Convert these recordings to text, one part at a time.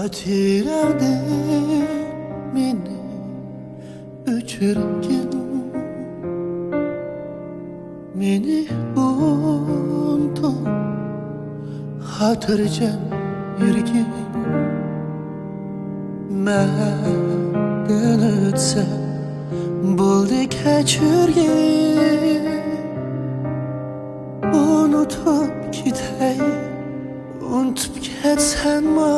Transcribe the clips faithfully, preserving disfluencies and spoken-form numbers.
خاتىرەڭدىن مېنى ئۆچۈرگىن، مېنى ئۇنتۇپ خاتىرجەم يۈرگىن. مەندىن ئۆتسە بولدى، كەچۈرگىن. ئۇنتۇپ كېتەي، ئۇنتۇپ كەتسەممۇ،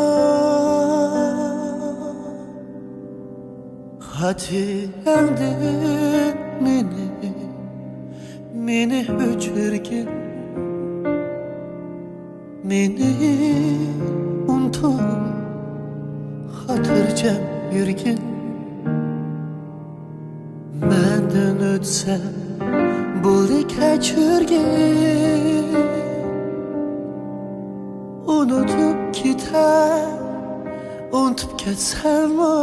خاتىرەڭدىن مېنى، مېنى ئۆچۈرگىن. مېنى ئۇنتۇپ خاتىرجەم يۈرگىن. مەندىن ئۆتسە بولدى، كەچۈرگىن. ئۇنتۇپ كېتەي، ئۇنتۇپ كەتسەممۇ.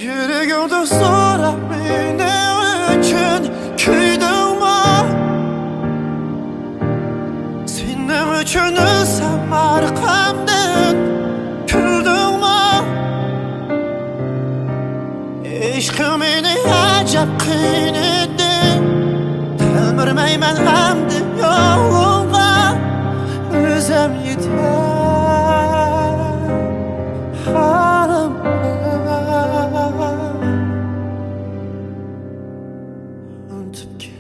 يۈرىكىڭدىن سورا، مېنىڭ ئۈچۈن كۆيدۈڭمۇ؟ سېنىڭ ئۈچۈن ئۆلسەم ئارقامدىن كۈلدۈڭمۇ؟ ئىشقىڭ مېنى ئەجەب قىينىدى، تەلمۈرمەيمەن ئەمدى يولۇڭغا، ئۆزۈم يېتەر ھالىمغا. ئۇنتۇپ كەت.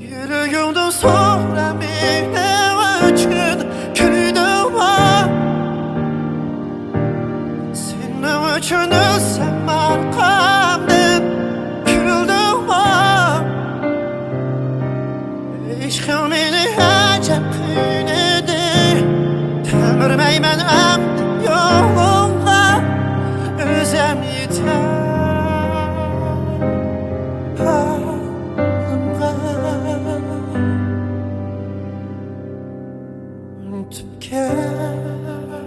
يۈرىكىڭدىن سورا، مېنىڭ ئۈچۈن كۈلدۈڭمۇ؟ سېنىڭ ئۈچۈن ئۆلسەم ئارقامدىن كۈلدۈڭمۇ؟ ئىشقىڭ مېنى ئەجەب قىينىدى، تەلمۈرمەيمەن ئەمدى يولۇڭغا، ئۆزۈم يېتەر ھالىمغا. ئۇنتۇپ كەت.